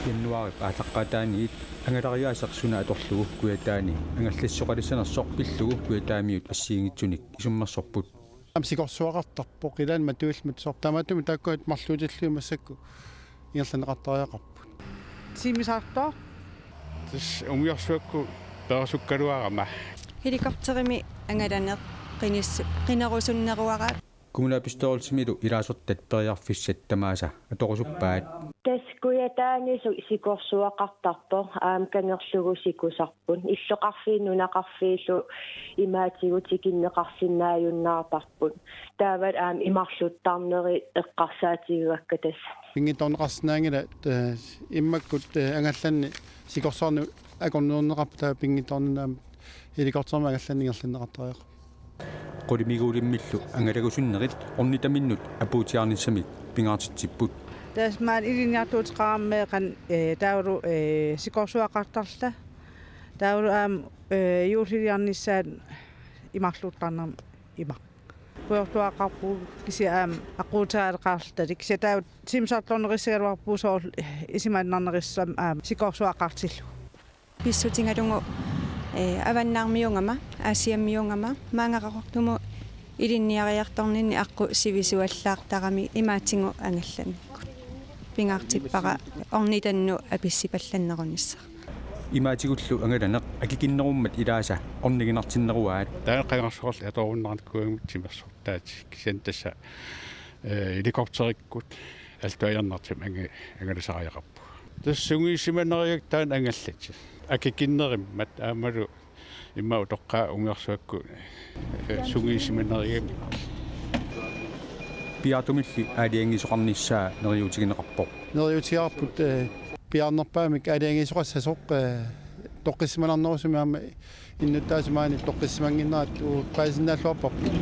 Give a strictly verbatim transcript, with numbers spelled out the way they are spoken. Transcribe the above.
Januaarip aallaqqaataaniit angalariaaseq suna atorlugu Kujataani angallassoqalissanersoq pillugu Kujataamiut assigiinngitsunik isummersorput. Aamma sikorsuaqartarpoq, ilaanni matuillu matusoq. Taamaattumik taakkua marluutillugit massakkut ingerlanneqartariaqarput. Timmisartoq. Tassa umiorsuakkut peerasukkaluarama. Helikopterimi angalaneq qinis-, qinerusunneruara. Kommunalbestyrelsimilu ilaasortat periarfissat tamaasa atorusuppaat. Tassa Kujataani su-, sikorsuaqartarpoq, aamma kangerlugu sikusarput. Illoqarfiit nunaqarfiillu imaatigut tikinneqarsinnaajunnaartarput. Taavalu aamma imarluttarneri eqqarsaatigivakka tassa. Pinngitsoorneqarsinnaanngilaq, eh, immakkut, eh, angallanneq sikorsuarneq akornuerneqarpoq, taava pinngitsoornani aamma helikopterimi angallanneq ingerlanneqartariaqarpoq. Qulimiguulimmillu angalagusunnerit ornitaminnut apuutiarnissamik pingaartitsipput. Tassa maani ilinniartuuteqarami qanoq, eh, taavalu, eh, sikorsuaqartarluta. Taavalu aamma, eh, juulliliarnissaat imarluttarnermi ima. Pujortuaqarpugut kisianni aamma aquutereqarluta. Kisianni taava timmisartornerissagaluarpugut soorlu, eh, isumannarnerussammat aamma sikorsuaqartillugu. Pissutigalugu, eh, Avannaarmiuugama, Aasiammiuugama, maanga Qaqortumut ilinniariartorninni aqqut sivisuallaartarami imaatigut angallannikkut. Pingaartippara ornitannut apissipallannerunissaq. Imaatigullu angalaneq akikinnerummat ilaasa orniginartinneruaat. Taanna qangarsuarli atorunnaarnikuugami timersortaatik, kisianni tassa, eh, helikopterikkut altuajarnartumik angi-, angalasariaqarpugut. Tassa sungiussimanerigakku taanna angallatit. Akikinnerimmat aammalu immaqa utoqqaat umiorsuakkut, eh, sungiussimanerigamik. Piaartumilli aalajangiisoqarnissaa neriuutigineqarpoq. Neriuutigaarput, eh, piaarnerpaamik aalajangiisoqassasoq, eh, toqqissimanarnerusumik aamma innuttaasut maani toqqissimannginnerat paasisinnaalluarparput.